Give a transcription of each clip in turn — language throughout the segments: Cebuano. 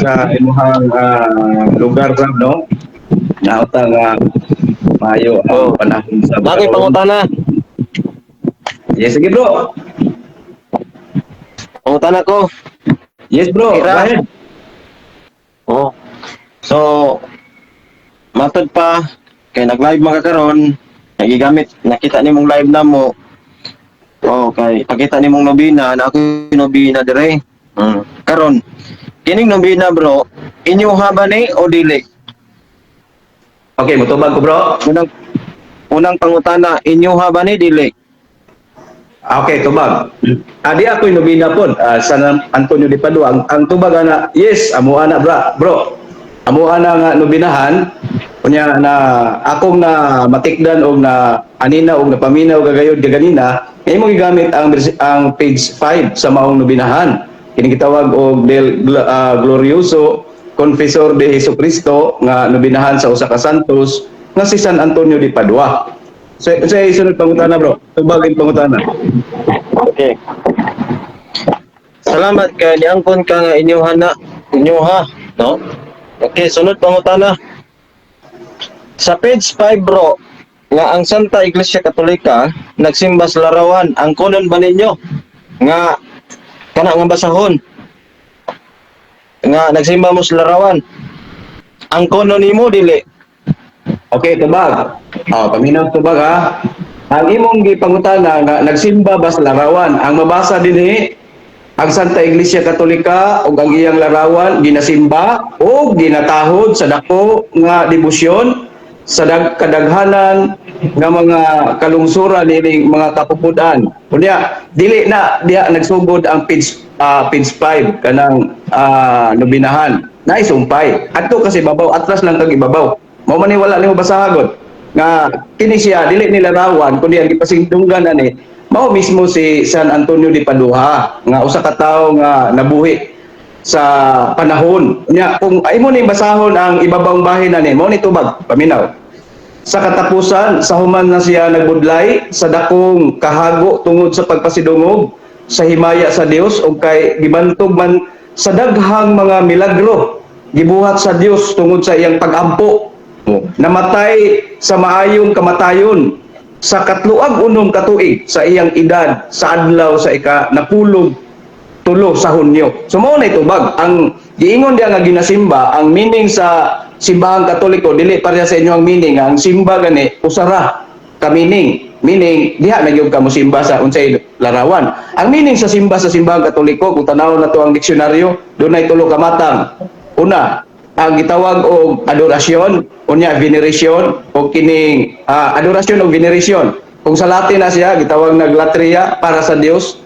Sa imuhang lugar, Rab, no? Nauta nga maayo ang panahon sa Naa ko'y karon. Pangutana. Yes, sige, bro. Pangutana ko. Yes, bro. Ira. Go ahead. Oh. So, matod pa kay nag-live man ka karon, nagigamit nakita nimong live na mo. Oh, kay pakita nimong nobina na ako nobina dire. Karon, kining nobina, bro, inyo ba ni o dili? Okay, mutubag ko, bro. Unang pangutana, inyo ba ni dili? Okay, tubag. Adi ako yung nobina pod, San Antonio de Padua. Ang tubag ana, yes, amo ana, bra, bro. Amo ana nga nobinahan unya na akong na matikdan og na anina og napaminaw gagayod gaganina imong gigamit ang page 5 sa maong nobinahan. Kini gitawag og Del Glorioso Confessor de Jesucristo nga nobinahan sa usa ka santos nga si San Antonio de Padua. So, sa isunod pangutana, bro. Tubagin pangutana. Okay. Salamat kay niangkon ka nga inyo na inyo ha, no? Okay, sunod pangutana. Sa page 5, bro, nga ang Santa Iglesia Katolika nagsimba sa larawan, ang kunon ba ninyo nga kana nga basahon nga nagsimba mo sa larawan? Ang kunon nimo dili? Okay, tubag. Oh, paminaw tubag ha. Ang imong gipangutana nga nagsimba ba sa larawan? Ang mabasa dinhi, ang Santa Iglesia Katolika ug ang iyang larawan ginasimba o ginatahod sa dako nga debosyon sa kadaghanan nga mga kalungsuran nining mga kapupud-an. Unya, dili na diha nagsugod ang page 5 kanang nobinahan. Naisumpay. Adto kasi babaw, atras lang kag ibabaw. Mao man ni wala nimo basahagod nga kini siya dili ni larawan kundi ang gipasingdunggan ani mao mismo si San Antonio de Padua nga usa ka tawo nga nabuhi sa panahon. Nya kung ay mo ning basahon ang ibabawng bahin ani mao ni tubag, paminaw. Sa katapusan, sa human na siya nagbudlay sa dakong kahago tungod sa pagpasidungog sa himaya sa Dios ug kay gibantog man sa daghang mga milagro gibuhat sa Dios tungod sa iyang pagampo, namatay sa maayong kamatayon sa 36 katuig sa iyang edad sa adlaw sa ika napulog tulo sa Hunyo. So mao na itubag ang giingon diya nga ginasimba. Ang meaning sa simbahang Katoliko dili pareha sa inyo ang meaning. Ang simba gani usara ka meaning, meaning diha na gyud ka mosimba sa unsay larawan. Ang meaning sa simba sa simbahang Katoliko, kung tan-awon nato ang diksyonaryo, dunay tulo ka matang. Una, ang gitawag og adorasyon, unya veneration o kining adorasyon o veneration. Kung sa Latin na siya gitawag nag latria para sa Dios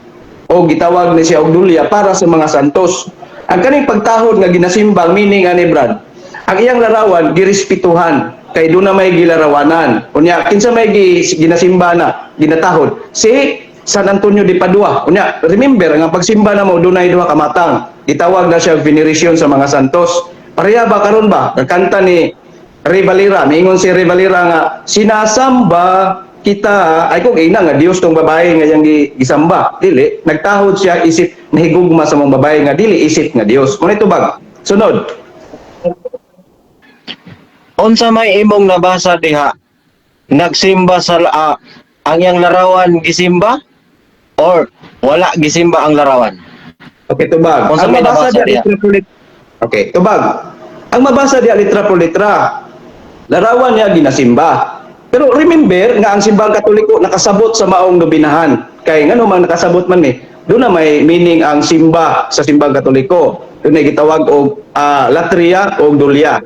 o gitawag ni siya og dulia para sa mga santos. Ang kaning pagtahod nga ginasimbang meaning ani, Brad, ang iyang larawan girespetuhan kay doon na may gilarawanan. Unya kinsa may ginasimba na ginatahod? Si San Antonio de Padua. Unya remember nga pagsimba na mo dunay duha ka matang. Gitawag na siya veneration sa mga santos. Pareha ba karon ba? Kanta ni Rey Valera, miingon si Rey Valera nga sinasamba kita ay kung ina nga Dios tong babae nga iyang gisamba, dili nagtahod siya isip nahigugma sa mga babae nga dili isip nga Dios mo. Tubag sunod. Unsa may imong nabasa diha? Nagsimba sa ang iyang larawan gisimba or wala gisimba ang larawan? Okay, tubag. Unsa Ang may mabasa nabasa diha diha? litra por litra. Okay, tubag. Ang mabasa diha litra por litra, larawan niya ginasimba. Pero remember nga ang simbahang Katoliko nakasabot sa maong nobinahan. Kay ngano man nakasabot man ni, doon na may meaning ang simba sa simbahang Katoliko. Doon ay gitawag og latria o dulia.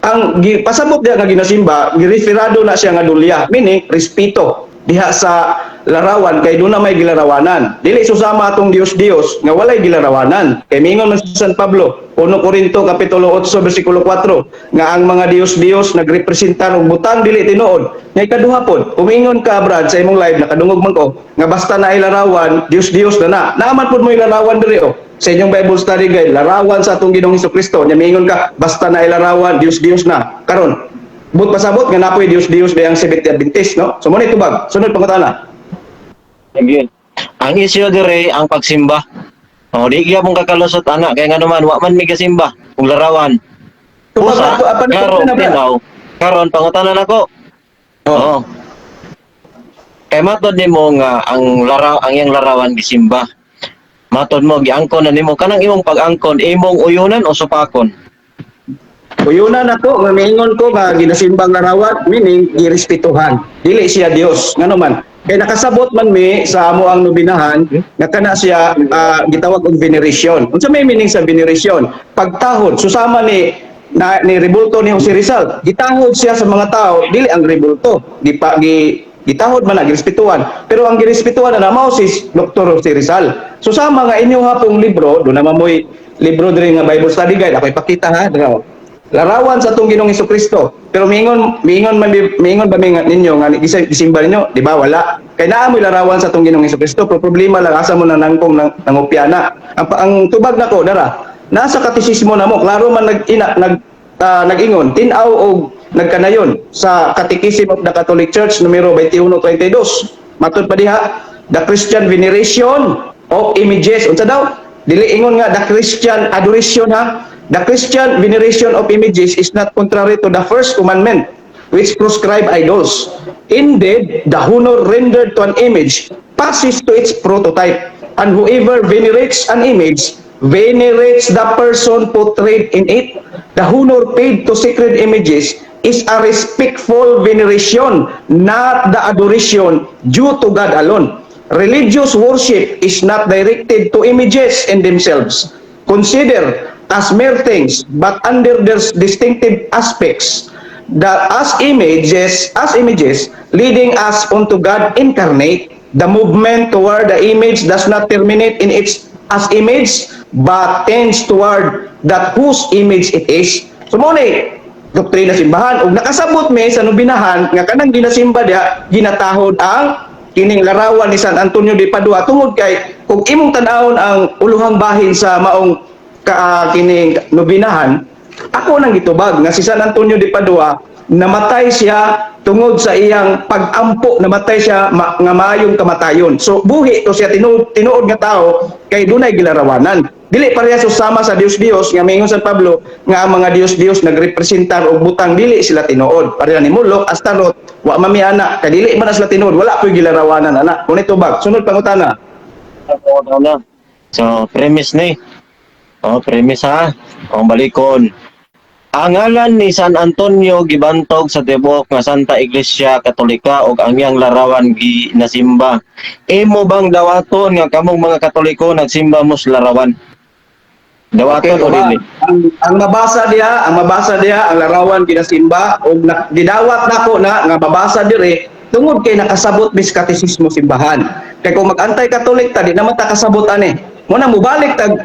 Ang pasabot diha nga ginasimba, gireferado na siya nga dulia, meaning respeto diha sa larawan kay doon na may gilarawanan. Dili susama atong Dios-Dios nga walay gilarawanan. Kay mingon man si San Pablo, 1 Corinto kapitulo 8 bersikulo 4 nga ang mga Dios-Dios nagrepresentar og butang dili tinuod. Nga ikaduha pod, umingon ka, Brad, sa imong live nakadungog man ko nga basta na larawan, Dios-Dios na na. Naaman pod mo larawan diri oh. Sa inyong Bible study guide, larawan sa atong Ginoong Kristo. Nya mingon ka basta na larawan, Dios-Dios na. Karon, but pasabot nga napoy Dios-Dios bayang Seventh Adventist, no? So mo na itubag. Sunod pangutana. Sige. Ang isyu dire ang pagsimba. Oh, di gyapon kakalusot ana kay ngano man wa man mi gasimba og larawan. Tubag Usa, ako, apan klaro, na, Brad. tinaw. Karon pangutana nako. Oh. Oo. Kay matod nimo nga ang iyang larawan gisimba. Matod mo giangkon na nimo kanang imong pag-angkon, imong uyunan o supakon? Uyuna na ko nga miingon ko nga ginasimbang larawan, meaning girespetuhan. Dili siya Dios. Ngano man? Kay nakasabot man mi sa amo ang nobinahan nga kana siya gitawag og veneration. Unsa may meaning sa veneration? Pagtahod. Susama ni na, ni rebulto ni Jose Rizal. Gitahod siya sa mga tao, dili ang rebulto. Di pa gi gitahod man na girespetuhan. Pero ang girespetuhan na mao si Dr. Jose Rizal. Susama nga inyo hapong libro, do naman mo'y libro diri nga Bible study guide, ako ipakita ha. Dira. Larawan sa atong Ginoong Kristo. Pero miingon miingon man miingon ba mi ninyo nga gisimba ninyo, di ba? Wala. Kay naa mo'y larawan sa atong Ginoong Kristo, pero problema lang asa mo na nangkong nang nangopya na. Ang tubag nako dara. Nasa katisismo namo, klaro man nag ina, nag nag-ingon, tin-aw og nagkanayon sa Catechism of the Catholic Church numero 2132. Matod pa diha, the Christian veneration of images. Unsa daw? Dili ingon nga the Christian adoration ha. The Christian veneration of images is not contrary to the first commandment, which proscribe idols. Indeed, the honor rendered to an image passes to its prototype, and whoever venerates an image venerates the person portrayed in it. The honor paid to sacred images is a respectful veneration, not the adoration due to God alone. Religious worship is not directed to images in themselves, consider as mere things, but under their distinctive aspects, that as images leading us unto God incarnate. The movement toward the image does not terminate in its as image, but tends toward that whose image it is. So mo ni doktrina simbahan ug nakasabot mi sa nobinahan nga kanang ginasimba diha, ginatahod ang kining larawan ni San Antonio de Padua, tungod kay kung imong tan-awon ang uluhang bahin sa maong ka, kining nobinahan, ako nang gitubag nga si San Antonio de Padua namatay siya tungod sa iyang pag-ampo, namatay siya nga maayong kamatayon. So buhi to siya tinuod, tinuod nga tao kay dunay gilarawanan. Dili parehas sama sa Dios Dios nga mingon San Pablo nga ang mga Dios Dios nagrepresentar og butang, dili sila tinuod. Pareha ni Moloch, Astaroth, wa mami ana kay dili man na sila tinuod, wala po'y gilarawanan ana. Kung tubag, sunod pangutana. Pangutana. So, premise ni. Oh, premise ha. Ang balikon. Ang ngalan ni San Antonio gibantog sa tibuok nga Santa Iglesia Katolika ug ang iyang larawan ginasimba. Imo bang dawaton nga kamong mga Katoliko nagsimba mo sa larawan? Dawaton o ba? dili? Ang mabasa diha, ang larawan ginasimba ug gidawat nako na nga mabasa dire tungod kay nakasabot mis katisismo simbahan. Kay kung mag-anti-Catholic ta, di naman ta kasabot ani. Mo na mubalik tag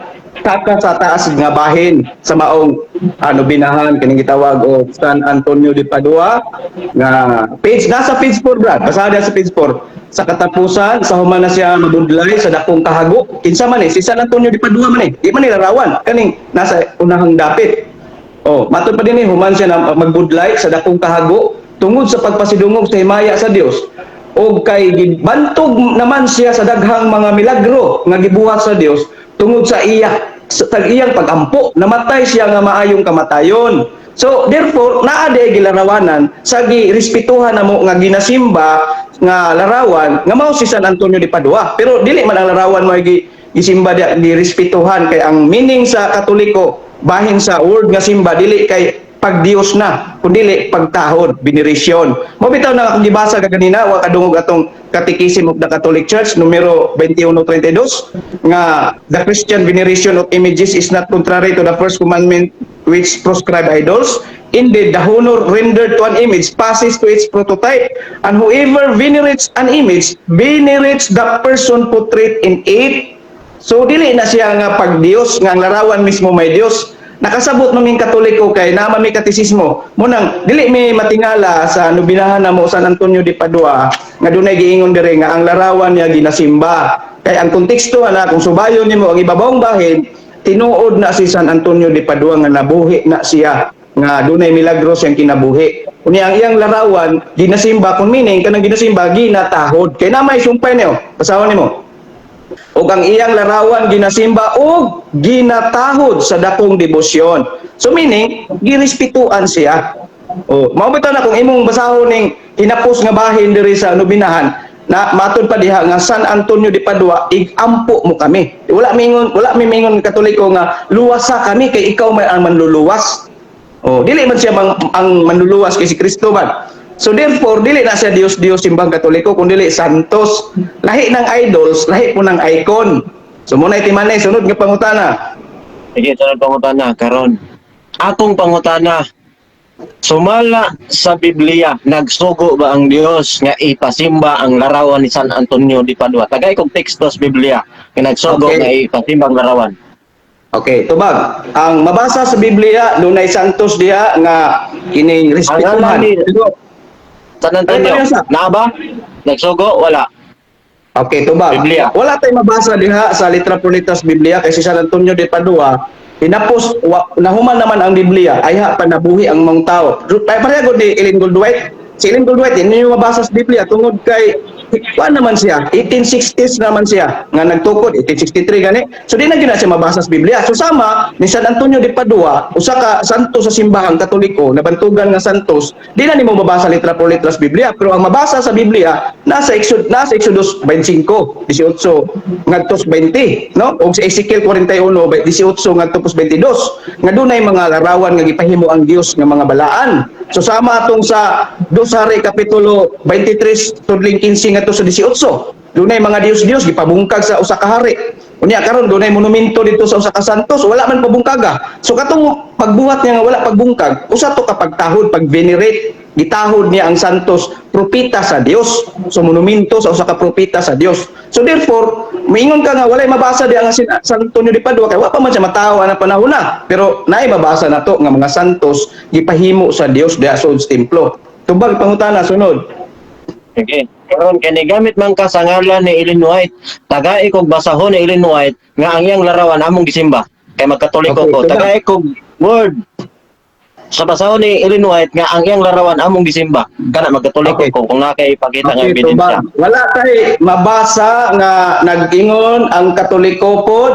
taka sa taas nga bahin sa maong ano binahan kining gitawag og San Antonio de Padua nga page, nasa page 4, Brad. Basa diha sa page 4. Sa katapusan, sa human na siya mabudlay sa dakong kahago, kinsa man eh? Si San Antonio de Padua man eh. Di man ni larawan kaning nasa unahang dapit. Oh, matod pa din eh, human siya na magbudlay sa dakong kahago tungod sa pagpasidungog sa himaya sa Dios o kay gibantog naman siya sa daghang mga milagro nga gibuhat sa Dios tungod sa iya sa tag iyang pagampo, namatay siya nga maayong kamatayon. So therefore naa di gilarawanan sa girespetuhan namo nga ginasimba nga larawan nga mao si San Antonio de Padua, pero dili man ang larawan mo gi gisimba diya girespetuhan, kay ang meaning sa Katoliko bahin sa word nga simba, dili kay pagdiyos na kundili pagtahod, veneration. Mo bitaw na akong gibasa kaganina, wa kadungog atong Catechism of the Catholic Church numero 2132 nga the Christian veneration of images is not contrary to the first commandment, which proscribe idols. Indeed, the honor rendered to an image passes to its prototype, and whoever venerates an image venerates the person portrayed in it. So dili na siya nga pag Dios nga ang larawan mismo may Dios. Nakasabot maming Katoliko kay naa mi katisismo. Munang dili mi matingala sa nobinahan namo San Antonio de Padua nga dunay giingon dire nga ang larawan niya ginasimba. Kay ang konteksto ana, kung subayon nimo ang ibabawong bahin, tinuod na si San Antonio de Padua nga nabuhi na siya nga dunay milagro siyang kinabuhi. Unya ang iyang larawan ginasimba, kung meaning kanang ginasimba, ginatahod. Kay na may sumpay niyo. Basahon nimo. Ug ang iyang larawan ginasimba ug ginatahod sa dakong debosyon. So meaning, girespetuan siya. Oh, mao bitaw na kung imong basahon ning hinapos nga bahin diri sa nobinahan na matud pa diha nga San Antonio de Padua, igampo mo kami. Wala mi mingon Katoliko nga luwasa kami kay ikaw may ang manluluwas. Oh, dili man siya ang manluluwas kay si Kristo man. So therefore, dili na siya Dios Dios simbang Katoliko kun dili santos. Lahi ng idols, lahi po ng icon. So muna timanay, sunod nga pangutana. Sige, sunod pangutana karon. Akong pangutana, sumala sa Biblia, nagsugo ba ang Dios nga ipasimba ang larawan ni San Antonio de Padua? Tagay kog teksto sa Biblia nga nagsugo nga ipasimba ang larawan. Okay, tubag. Ang mabasa sa Biblia, dunay santos diha nga kining Ang respetuhan. ngalan ni San Antonio, Ano yun, naa ba? Nagsugo? Wala. Okay, tubag. Biblia. Wala tay mabasa diha sa litra por letra sa Biblia kay si San Antonio de Padua hinapos nahuman naman ang Biblia, ayha pa nabuhi ang mga tao. Pareha gud ni Ellen Goldwhite. Si Ellen Goldwhite hindi niyo mabasa sa Biblia tungod kay kuan naman siya, 1860s naman siya nga nagtukod, 1863 gani. So di na gyud na siya mabasa sa Biblia. So sama ni San Antonio de Padua, usa ka santo sa simbahang Katoliko, nabantugan nga santos, di na nimo mabasa litra por letra sa Biblia, pero ang mabasa sa Biblia nasa Exodus 25, 18 ngadto sa 20, no? O sa Ezekiel 41, 18 ngadto sa 22 nga dunay mga larawan nga gipahimo ang Dios nga mga balaan. So sama atong sa Dos Hari kapitulo 23 tudling 15 ngadto sa 18, dunay mga Dios-Dios gipabungkag sa usa ka hari. Unya karon dunay monumento dito sa usa ka santos, wala man pabungkaga. So katong pagbuhat niya nga wala pagbungkag, usa to ka pagtahod, pag-venerate, gitahod niya ang santos propeta sa Dios. So monumento sa usa ka propeta sa Dios. So therefore, moingon ka nga walay mabasa diha nga si San Antonio de Padua kay wa pa man siya matawo anang panahon na. Pero naay mabasa nato nga mga santos gipahimo sa Dios diha sa templo. Tubag pangutana sunod. Sige. Karon kay nigamit man ka sa ngalan ni Ellen White, tagai kog basahon ni Ellen White nga ang iyang larawan among gisimba. Kay magkatoliko Okay, ko. tubag. Tagai kog word sa basahon ni Ellen White nga ang iyang larawan among gisimba. Kana magkatoliko ko kung naa kay ipakita nga Okay, ebidensya. tubag. Wala kay mabasa nga nag-ingon ang Katoliko pod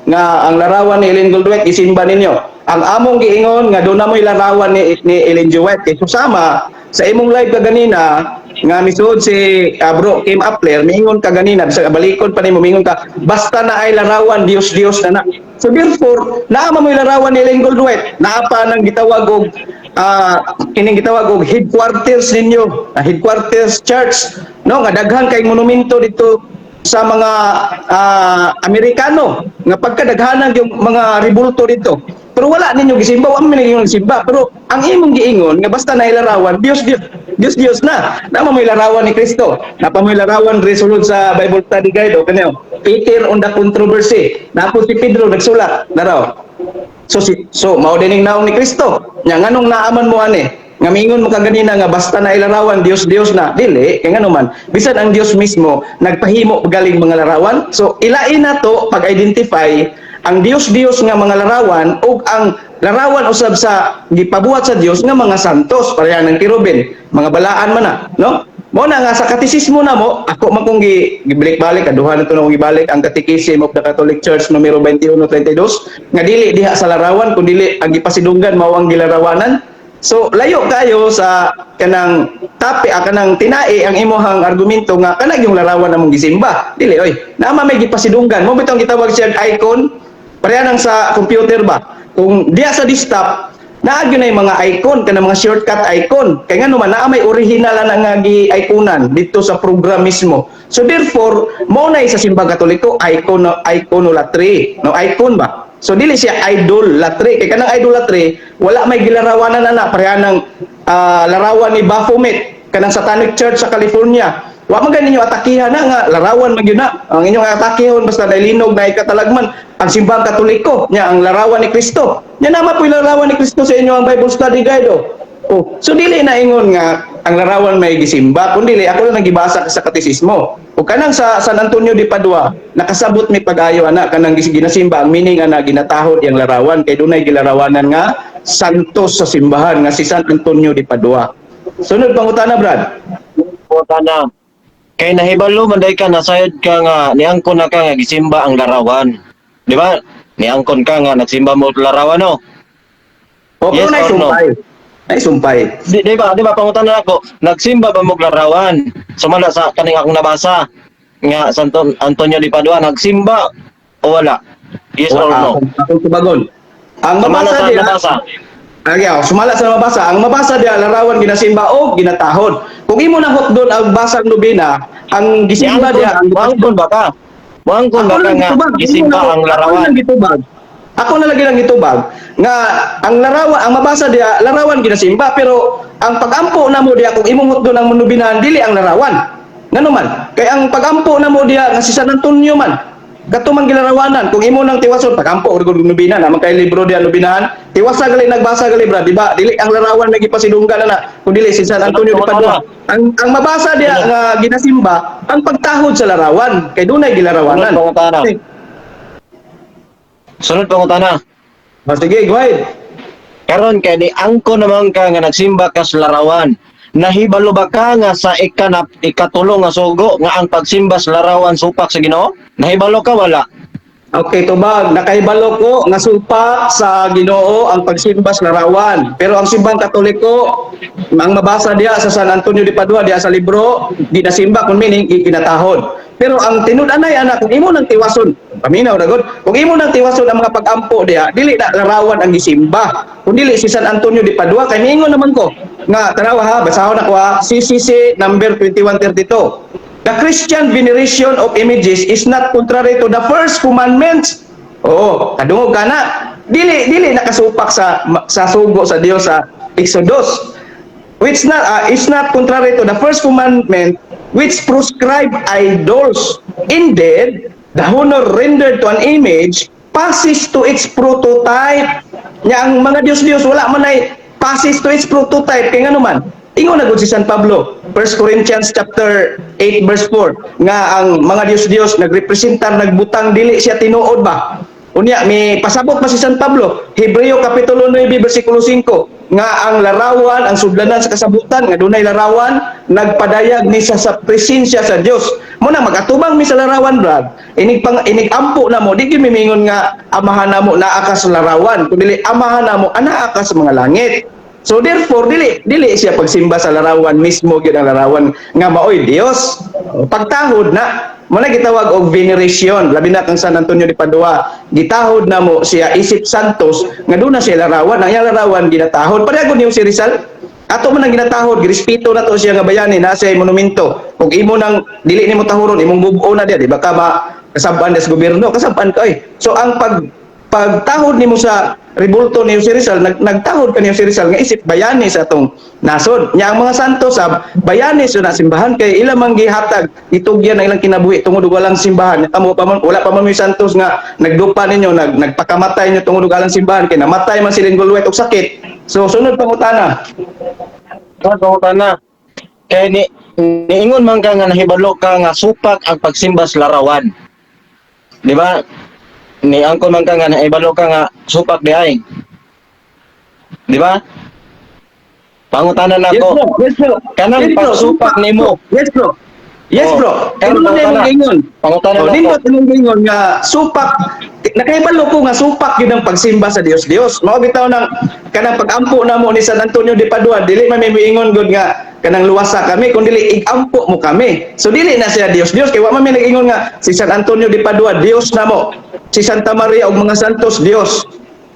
nga ang larawan ni Ellen Goldwhite isimba ninyo. Ang among giingon nga doon na mo'y larawan ni Ellen G. White. Kay susama sa imong live kaganina nga misuod si bro Kim Appler, miingon ka ganina, bisag balikon pa nimo, miingon ka basta na ay larawan Dios Dios na na. So therefore, naa man mo'y larawan ni Ellen Goldwhite, naa pa nang gitawag og kining gitawag og headquarters ninyo, headquarters church, no, nga daghan kay monumento dito sa mga Amerikano nga pagkadaghanan yung mga rebulto dito. Pero wala ninyo gisimba, wa man ninyo gisimba. Pero ang imong giingon nga basta na larawan, Dios Dios Dios Dios na. Naa mo'y larawan ni Kristo. Naa pa mo'y larawan resolute sa Bible Study Guide o kanyo. Peter on the Controversy. Naa po si Pedro nagsulat naraw. So mao dining naong ni Kristo. Nya nganong naaman mo ani? Nga mingon mo kaganina nga basta na ilarawan Dios Dios na. Dili kay ngano man bisan ang Dios mismo nagpahimo galing mga larawan. So ilain na to pag-identify ang Dios Dios nga mga larawan ug ang larawan usab sa gipabuhat sa Dios nga mga santos, pareha ng kerubin, mga balaan man na, no? Mo na nga sa katisismo na mo, ako man kung gibalik-balik, kaduha na to na kong gibalik ang Catechism of the Catholic Church numero 2132 nga dili diha sa larawan kun dili ang gipasidunggan mao ang gilarawanan. So layo kayo sa kanang tapi kanang tinai ang imuhang argumento nga kana yung larawan namong gisimba. Dili oy. Naa may gipasidunggan mo bitong gitawag siya icon, pareha nang sa computer ba. Kung diya sa desktop, naa gyud na yung mga icon kanang mga shortcut icon. Kay ngano man naa may original na nga gi-iconan dito sa program mismo. So therefore, mao na sa simbang Katoliko icon iconolatry, no, icon ba? So dili siya idolatry kay kanang idolatry wala may gilarawanan na pareha ng larawan ni Baphomet kanang Satanic Church sa California. Wa man gani ninyo atakihan na nga larawan man gyud na. Ang inyong atakihon basta nalinog na ikatalagman ang simbang Katoliko nya ang larawan ni Kristo. Nya naman po yung larawan ni Kristo sa inyo ang Bible Study Guide oh. Oh, so dili na ingon nga ang larawan may gisimba, kun dili ako lang nagibasa sa katisismo. O kanang sa San Antonio de Padua, nakasabot mi pag-ayo ana kanang ginasimba, ang meaning ana ginatahod yang larawan kay dunay gilarawanan nga santos sa simbahan nga si San Antonio de Padua. Sunod pangutana, Brad. Pangutana. Kay nahibalo man day ka, nasayod ka nga niangkon na ka nga gisimba ang larawan. Di ba? Niangkon ka nga nagsimba mo og larawan, no? O, Yes pero or no? naisumpay. Naisumpay. Di ba pangutan na ako, nagsimba ba mo og larawan? Sumala sa kaning akong nabasa nga Santo Antonio di Padua nagsimba o wala? Yes or no? Akong tubagon. Ang Sumala mabasa sa diya, nabasa. Ay, oh, sumala sa mabasa. Ang mabasa diya, larawan ginasimba o ginatahod. Kung imo na hotdon ang basang nobena, ang gisimba diya, ang Muangkon ba ka? Muangkon ba Ako ka lang nga gitubag. gisimba ang Ako larawan? lang gitubag. Ako na lagi lang gitubag nga ang larawan, ang mabasa diya, larawan ginasimba, pero ang pagampo namo diya, kung imong hotdon ang nobinahan, dili ang larawan. Ngano man? Kay ang pagampo namo diya nga si San Antonio man. Kato man gilarawanan, kung imo nang tiwason pagampo og nobina naman kay libro diya nobinahan, tiwasa gali nagbasa gali, bra, di ba? Dili ang larawan may gipasidunggan na kun dili si San Antonio di Padua. Ang mabasa diya nga ginasimba ang pagtahod sa larawan kay dunay gilarawanan. Sunod pangutana. Okay. Sunod pangutana. Oh, sige, go ahead. Karon kay ni angko naman ka nga nagsimba ka sa larawan. Nahibalo ba ka nga sa ikanap ikatulo nga sugo nga ang pagsimba sa larawan supak sa Ginoo? Nahibalo ka wala? Okay, tubag, nakahibalo ko nga supak sa Ginoo ang pagsimba sa larawan. Pero ang simbang Katoliko, ang mabasa diya sa San Antonio de Padua diya sa libro, di nasimba kung meaning ikinatahod. Pero ang tinud-anay anak, kung imo nang tiwason, paminaw na gud, kung imo nang tiwason ang mga pag-ampo diya, dili na larawan ang gisimba. Kung dili si San Antonio de Padua, kay miingon naman ko nga tanawa ha, basahon ako ha, CCC number 2132. The Christian veneration of images is not contrary to the first commandments. Oo, kadungog ka na. Dili dili nakasupak sa sugo sa Dios sa Exodus. Which not is not contrary to the first commandment, which proscribe idols. Indeed, the honor rendered to an image passes to its prototype. Nya ang mga Diyos-Diyos wala man ay passes to its prototype kay ngano man. Ingon na gud si San Pablo, 1 Corinthians chapter 8 verse 4, nga ang mga Diyos-Diyos nagrepresentar, nagbutang, dili siya tinuod ba? Unya may pasabot pa si San Pablo, Hebreo kapitulo 9 bersikulo 5, nga ang larawan, ang sudlanan sa kasabutan nga dunay larawan nagpadayag ni sa presensya sa Dios. Mo na magatubang mi sa larawan, brad. Inig pang inig ampo na mo, di gyud mimingon nga amahan namo naa ka sa larawan, kun dili amahan namo anaa ka sa mga langit. So therefore dili dili siya pagsimba sa larawan mismo gyud ang larawan nga maoy Dios. Pagtahod na mo na gitawag og veneration, labi na kang San Antonio de Padua, gitahod na mo siya isip santos nga doon na siya larawan, ang iyang larawan ginatahod. Pareho niyo si Rizal. Ato man ang ginatahod, girespeto na to siya nga bayani na siya monumento. Kung imo nang dili nimo tahuron, imong bubo na diya, di ba ka ma kasab-an sa gobyerno, kasab-an ka eh. So ang pagtahod nimo sa rebulto ni Jose Rizal, nagtahod ka ni Jose Rizal nga isip bayani sa atong nasod. Nya ang mga santo sab bayani sa simbahan kay ila man gihatag itugyan ang ilang kinabuhi tungod og walang simbahan. Kamo pa man, wala pa man may santos nga nagdupa ninyo, nagpakamatay ninyo tungod og walang simbahan kay namatay man silang gulwet og sakit. So sunod pangutana. Sunod pangutana. Kay ni niingon man ka nga nahibalo ka nga supak ang pagsimba sa larawan. Di ba? Niangkon man ka nga nahibalo ka nga supak di ay. Di ba? Pangutana Yes, nako. bro. Yes, bro. Kanang Yes, bro. pagsupak Supak, nimo. bro. Yes, bro. Yes, Oh, bro. karon Karon na pangutana. imong ingon. Pangutana Oh, nako. nindot imong ingon nga supak, nakahibalo ko nga supak yun ang pagsimba sa Dios Dios. Mao bitaw nang kanang pag-ampo namo ni San Antonio de Padua, dili man may moingon gud nga kanang luwasa kami kun dili igampo mo kami. So dili na siya Dios Dios kay wa man may nag-ingon nga si San Antonio de Padua Dios namo. Si Santa Maria ug mga santos Dios.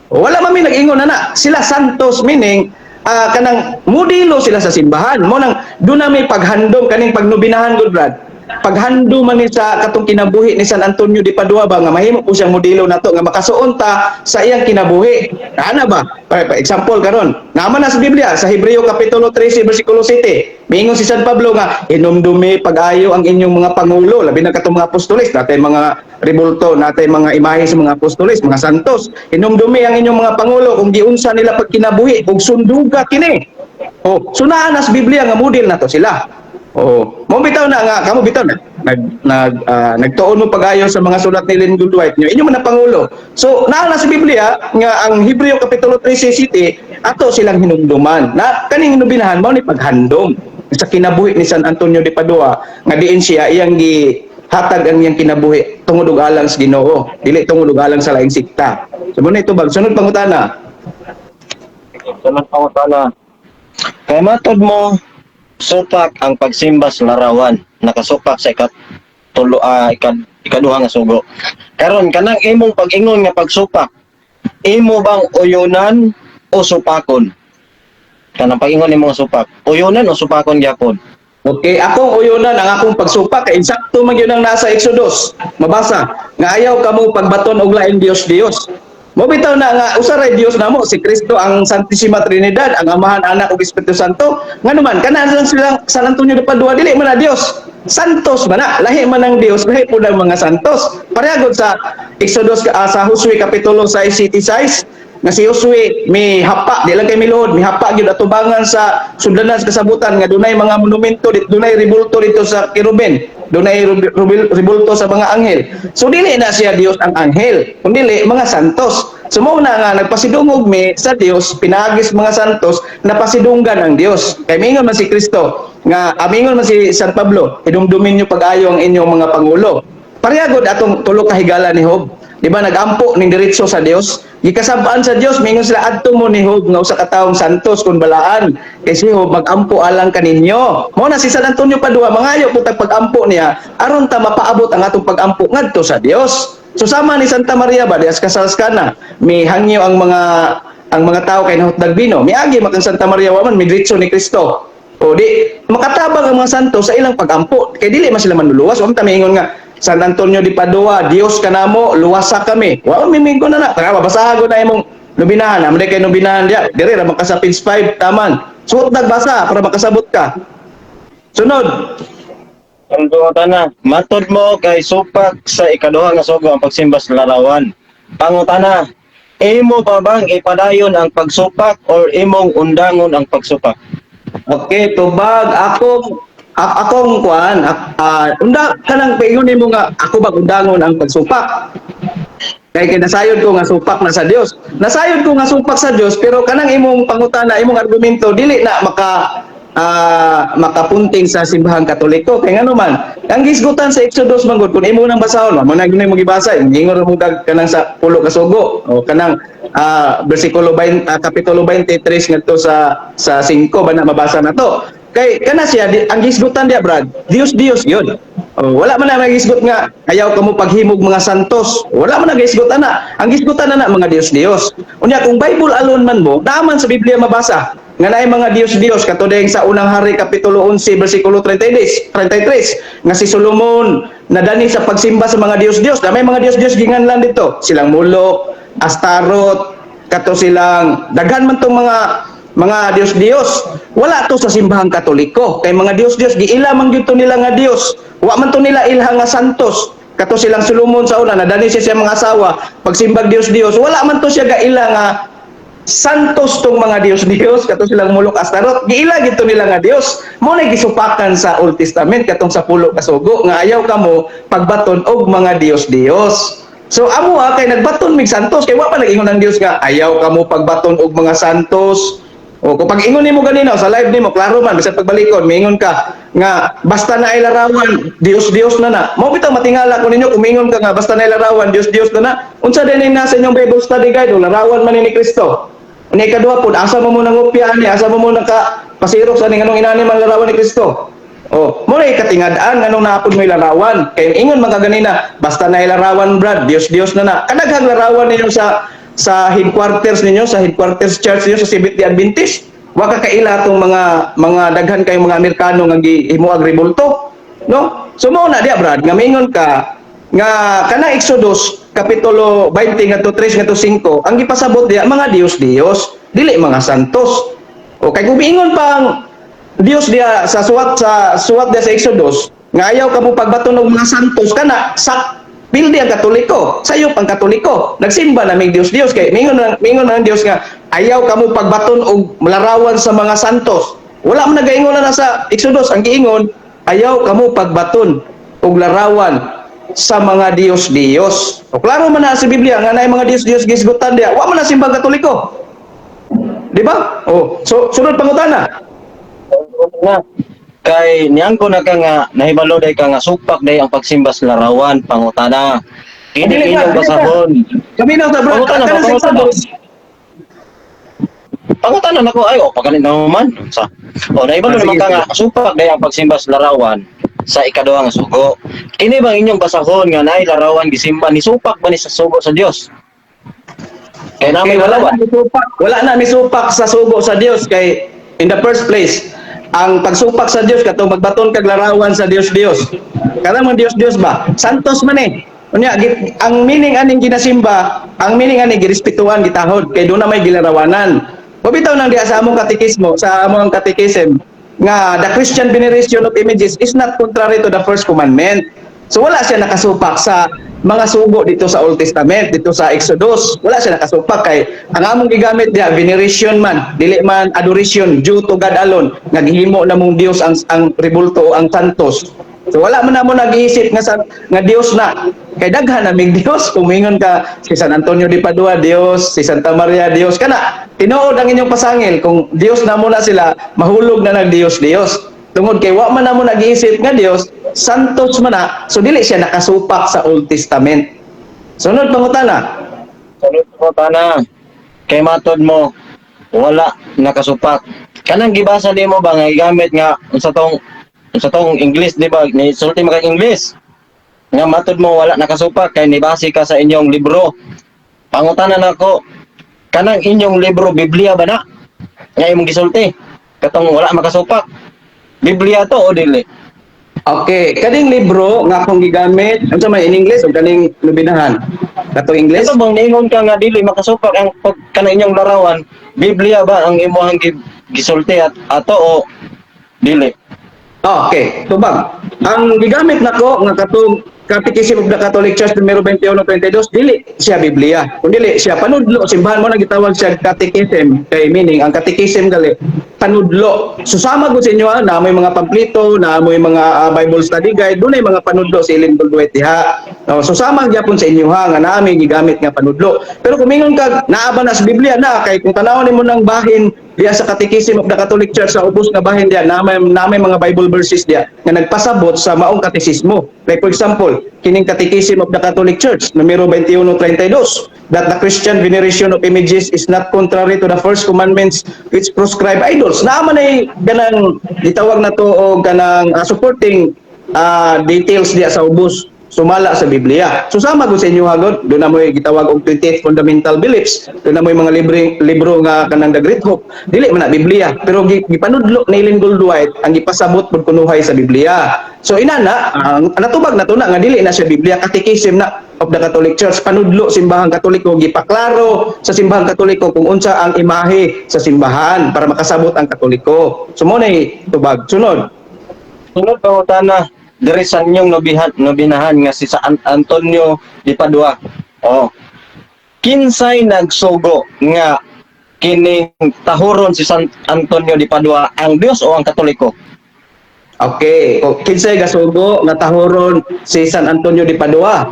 Wala man may nag-ingon na na. Sila santos meaning kanang modelo sila sa simbahan. Mo nang doon na may paghandom kaning pagnobinahan gud, Brad. Paghandom man ni sa katong kinabuhi ni San Antonio de Padua ba nga mahimo po siyang modelo nato nga makasuon ta sa iyang kinabuhi. Ana ba? Pa example karon. Naman na sa Biblia sa Hebreo kapitulo 13 bersikulo 7. Miingon si San Pablo nga hinumdumi pag-ayo ang inyong mga pangulo, labi na katong mga apostoles, natay mga rebulto, natay mga imahe sa mga apostoles, mga santos. Hinumdumi ang inyong mga pangulo kung giunsa nila pagkinabuhi ug sunduga kini. Oh, so naa na sa Biblia nga model na to sila. Oh, mo bitaw na nga kamo bitaw na nag nag ah, nagtuon mo pag-ayo sa mga sulat ni Ellen G. White nyo. Inyo man ang pangulo. So naa na sa Biblia nga ang Hebreo kapitulo 13 city ato silang hinumduman. Na kaning hinubinahan mao ni paghandom. Sa kinabuhi ni San Antonio de Padua nga diin siya iyang gihatag ang iyang kinabuhi tungod og alang sa Ginoo, dili tungod og alang sa laing sekta. So mao na itubag. Sunod pangutana. Sunod pangutana. Kay matod mo, supak ang pagsimba sa larawan, nakasupak sa ikat tulo, ikaduha nga sugo. Karon, kanang imong pag-ingon nga pagsupak, imo bang uyunan o supakon? Kanang pag-ingon nimo nga supak, uyunan o supakon gyapon? Okay, akong uyunan ang akong pagsupak kay insakto man gyud ang nasa Exodus. Mabasa nga ayaw kamo pagbaton og laing Dios Dios. Mo bitaw na nga usa ray Dios namo, si Kristo, ang Santissima Trinidad, ang Amahan, Anak ug Espiritu Santo. Ngano man kana lang silang San Antonio de Padua dili man na Dios. Santos man na, lahi man ang Dios, lahi pud ang mga santos. Pareha gud sa Exodus, sa Josue kapitulo 6 city 6 nga si Josue mi hapa, di lang kay miluhod, mihapa gyud atubangan sa sudlanan sa kasabutan nga dunay mga monumento dito, dunay rebulto dito sa Kerubin, dunay rebulto sa mga anghel. So dili na siya Dios ang anghel, kundi mga santos. So mao na nga nagpasidungog mi sa Dios pinaagis mga santos, napasidunggan ang Dios. Kay mingon man si Kristo nga amingon man si San Pablo, "Hinumdumin niyo pag-ayo ang inyong mga pangulo." Pareha gud atong tulo ka higala ni Job. Di ba nagampo ning diretso sa Dios? Gikasab-an sa Dios, mingon sila, "Adto mo ni Job nga usa ka taong santos kun balaan. Kay si Job magampo alang kaninyo." Mao na si San Antonio Padua, mangayo po tag pagampo niya aron ta mapaabot ang atong pagampo ngadto sa Dios. So sama ni Santa Maria ba dias Kasalskana, mihangyo ang mga tao kay nahutdag bino. Miagi makang Santa Maria, wa man midritso ni Kristo. O di makatabang ang mga santo sa ilang pagampo kay dili man sila manluluwas. Wa man ta miingon nga, "San Antonio de Padua, Dios kanamo, luwasa kami." Wa man miingon na na. Tara, babasahan ko na imong nobinahan. Amo kay nobinahan diya. Dire ra man ka sa page 5 taman. Suot nagbasa para makasabot ka. Sunod. Ang pangutana, matod mo kay supak sa ikaduha nga sugo ang pagsimba sa larawan. Pangutana, imo pa bang ipadayon ang pagsupak or imong undangon ang pagsupak? Okay, tubag akong kuan, unda kanang paingon nimo nga ako bang undangon ang pagsupak. Kay kay nasayod ko nga supak na sa Dios. Nasayod ko nga supak sa Dios, pero kanang imong pangutana, imong argumento dili na makapunting sa Simbahang Katoliko. Kay ngano man, ang gisgutan sa Exodus man gud, kung imo nang basahon, mo na gyud mo gibasa, ingon mo kag kanang sa pulo ka sugo o kanang bersikulo 20, kapitulo 23 ngadto sa 5 ba na mabasa na to. Kay kana siya di, ang gisgutan diya, Brad, Dios Dios yun. Oh, wala man na nagisgot nga ayaw kamo paghimog mga santos. Wala man nagisgot ana. Ang gisgutan na mga Dios Dios. Unya kung Bible alone man mo, naaman sa Biblia mabasa nga naay mga Dios Dios katudeng sa Unang Hari kapitulo 11 bersikulo 33 33 nga si Solomon nadani sa pagsimba sa mga Dios Dios. Na may mga Dios Dios ginganlan dito. Silang Mulok, Astarot, kato silang daghan man tong mga Dios Dios. Wala to sa Simbahang Katoliko kay mga Dios Dios giila man gyud to nila nga Dios. Wa man to nila ilha nga santos. Kato silang Solomon sa una, nadani siya sa mga asawa pagsimbag Dios Dios. Wala man to siya gaila nga santos tong mga Dios Dios, kato silang Mulok, Astarot, giila gito nila nga Dios. Mo na gisupakan sa Old Testament katong sa pulo ka sugo nga ayaw kamo pagbaton og mga Dios Dios. So amo kay nagbaton mig santos kay wa pa nag-ingon ang Dios nga ayaw kamo pagbaton og mga santos. O kung pag-ingon nimo ganina sa live nimo, klaro man bisan pagbalikon miingon ka nga basta na ay larawan, Dios Dios na na. Mao bitaw matingala ko ninyo kung miingon ka nga basta na ay larawan, Dios Dios na na. Unsa din ang nasa inyong Bible study guide o larawan man ni Kristo? Unya ikaduha pud, asa mo mo nangopya ani, asa mo mo naka pasirok sa ning anong inani man larawan ni Kristo? Oh, mo na katingad-an nganong naapod mo larawan. Kay ingon man ka ganina, basta na larawan, Brad, Dios Dios na na. Kadaghang larawan ninyo sa headquarters ninyo, sa headquarters church ninyo sa Seventh-day Adventist. Wa ka kaila tong mga daghan kayong mga Amerikano nga gihimuag rebulto. No? So mao na diya, Brad, nga mingon ka nga kana Exodus kapitulo 20 ngadto 3 ngadto 5, ang gipasabot diya mga Dios Dios, dili mga santos. O kay kung miingon pa ang Dios diya sa suwat diya sa Exodus nga ayaw ka mo pagbaton og mga santos, kana sa pildi ang Katoliko, sayop ang Katoliko. Nagsimba na mig Dios Dios kay mingon na ang Dios nga ayaw kamo pagbaton og larawan sa mga santos. Wala man nagaingon na sa Exodus. Ang giingon, ayaw kamo pagbaton og larawan sa mga Dios Dios. O klaro man na sa Biblia nga naay mga Dios Dios gisgutan diya. Wa man na simbang Katoliko. Di ba? Oh, so sunod pangutana. Na. Kay niangko na ka nga nahibalo day ka nga supak day ang pagsimba sa larawan, pangutana. Kini Dili ba, inyong dili ba. basahon. Kami na ta, bro. Pangutana ba, Kanang sa pangutana. Exodus. Pangutana nako ay oh pagalit na man. Sa oh nahibalo Ah, naman sige, ka nga supak day ang pagsimba sa larawan sa ikaduha nga sugo. Kini bang inyong basahon nga naay larawan gisimba ni supak ba ni sa sugo sa Dios? Kay na Okay, may wala larawan. na misupak. Wala na misupak sa sugo sa Dios kay in the first place, ang pagsupak sa Dios katong magbaton kag larawan sa Dios Dios. Kada man Dios Dios ba? Santos man eh. Unya ang meaning aning ginasimba, ang meaning ani girespetuhan, gitahod kay doon na may gilarawanan. Bitaw nang diha sa among katekismo, sa among catechism nga the Christian veneration of images is not contrary to the first commandment. So wala siya nakasupak sa mga sugo dito sa Old Testament, dito sa Exodus. Wala siya nakasupak kay ang among gigamit diha veneration man, dili man adoration due to God alone nga gihimo namong Dios ang rebulto o ang santos. So wala man namo nag-iisip nga sa nga Dios na. Kay daghan naming Dios. Kung moingon ka si San Antonio de Padua Dios, si Santa Maria Dios, kana tinuod ang inyong pasangil. Kung Dios na mo na sila, mahulog na nag Dios Dios. Tungod kay wa man namo nag-iisip nga Dios, santos man na, so dili siya nakasupak sa Old Testament. Sunod pangutana. Sunod pangutana. Kay matod mo wala nakasupak. Kanang gibasa nimo ba nga gigamit nga unsa tong English, di ba? Ni sulti mo kag English. Nga matod mo wala nakasupak kay nibase ka sa inyong libro. Pangutana nako, kanang inyong libro Biblia ba na? Nga imong gisulti katong wala makasupak. Biblia to o dili? Okay, kaning libro nga akong gigamit, unsa may in English o kaning lubinahan? Katong English? Ito bang niingon ka nga dili makasupak ang pag kanang inyong larawan, Biblia ba ang imong gisulti at ato o dili? Okay, tubag. Ang gigamit nako nga katong Catechism of the Catholic Church numero 2122, dili siya Biblia. Kung dili siya panudlo, simbahan mo na gitawag siya catechism kay meaning ang catechism gali panudlo. Susama gud sa inyo ha, na may mga pamplito, na may mga Bible study guide, dunay mga panudlo si Ellen Goldwhite diha. No, susama gyapon sa inyo ha nga naa may gigamit nga panudlo. Pero kung mingon ka naa ba na sa Biblia na kay kung tanawon nimo ng bahin diya sa Catechism of the Catholic Church, sa ubos nga bahin diya na may mga Bible verses diya nga nagpasabot sa maong katesismo. Like for example, kining Catechism of the Catholic Church numero 2132, that the Christian veneration of images is not contrary to the first commandments which proscribe idols. Naa man ay ganang gitawag na to og kanang supporting details diya sa ubos sumala sa Biblia. So sama gud sa inyo hagod, doon na mo'y gitawag og 28 fundamental beliefs. Doon na mo'y mga libre, libro nga kanang The Great Hope. Dili man na Biblia, pero gipanudlo ni Ellen Goldwhite ang gipasabot pud kunuhay sa Biblia. So inana, ang natubag na to na nga dili na siya Biblia, Catechism na of the Catholic Church, panudlo simbahang Katoliko, gipaklaro sa simbahang Katoliko kung unsa ang imahe sa simbahan para makasabot ang Katoliko. So mo na tubag. Sunod. Sunod pangutana, diri sa inyong nobihan, nobinahan nga si sa Antonio de Padua. Oh. Kinsay nagsugo nga kining tahuron si San Antonio de Padua, ang Dios o ang Katoliko? Okay, o kinsay gasugo nga tahuron si San Antonio de Padua?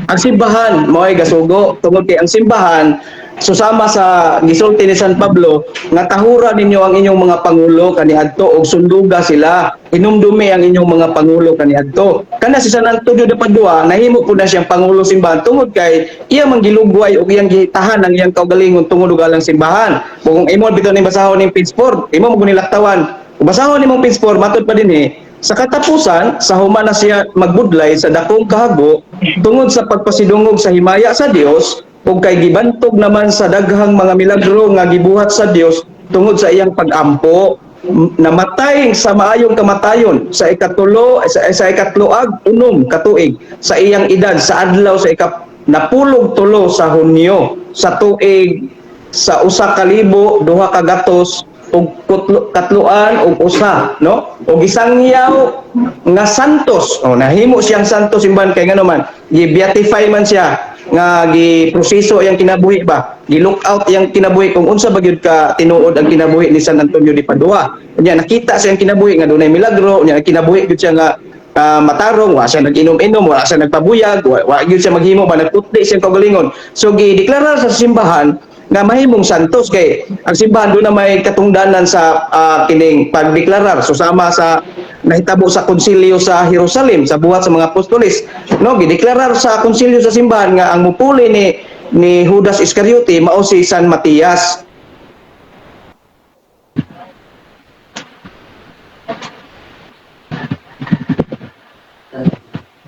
Ang simbahan mo'y gasugo tungod kay ang simbahan susama sa gisulti ni San Pablo nga tahura ninyo ang inyong mga pangulo kaniadto og sunduga sila, inumdumi ang inyong mga pangulo kaniadto. Kana si San Antonio de Padua nahimo pud na siyang pangulo simbahan tungod kay iya man gilugway og iyang gitahan ang iyang kaugalingon tungod og alang simbahan. Kung imo bitaw ning basahon ning page 4, imo mo nilaktawan. Kung basahon nimong page 4, matod pa din eh, sa katapusan, sa human na siya magbudlay sa dakong kahago, tungod sa pagpasidungog sa himaya sa Dios, ug kay gibantog naman sa daghang mga milagro nga gibuhat sa Dios tungod sa iyang pag-ampo, namatay sa maayong kamatayon sa ikatulo sa ikatlo ag 6 katuig sa iyang edad sa adlaw sa ikap 13 sa Hunyo sa tuig sa 1231, no, og isangyaw nga santos. Oh, nahimo siyang santos simbahan kay ngano man gi-beatify man siya nga gi-proseso iyang kinabuhi ba, gi-look out iyang kinabuhi kung unsa ba gyud ka tinuod ang kinabuhi ni San Antonio de Padua. Unya nakita sa iyang kinabuhi nga dunay milagro, unya kinabuhi gyud siya nga matarong, wa siya nag-inom-inom, wala siya nagpabuyag, wa gyud siya maghimo ba, nagputli siyang kaugalingon. So gideklara sa simbahan nga mahimong santos kay ang simbahan doon na may katungdanan sa kining pagdeklarar. So sama sa nahitabo sa konsilyo sa Jerusalem sa Buhat sa mga Apostoles, no? Gideklarar sa konsilyo sa simbahan nga ang mupuli ni Judas Iscariote mao si San Matias.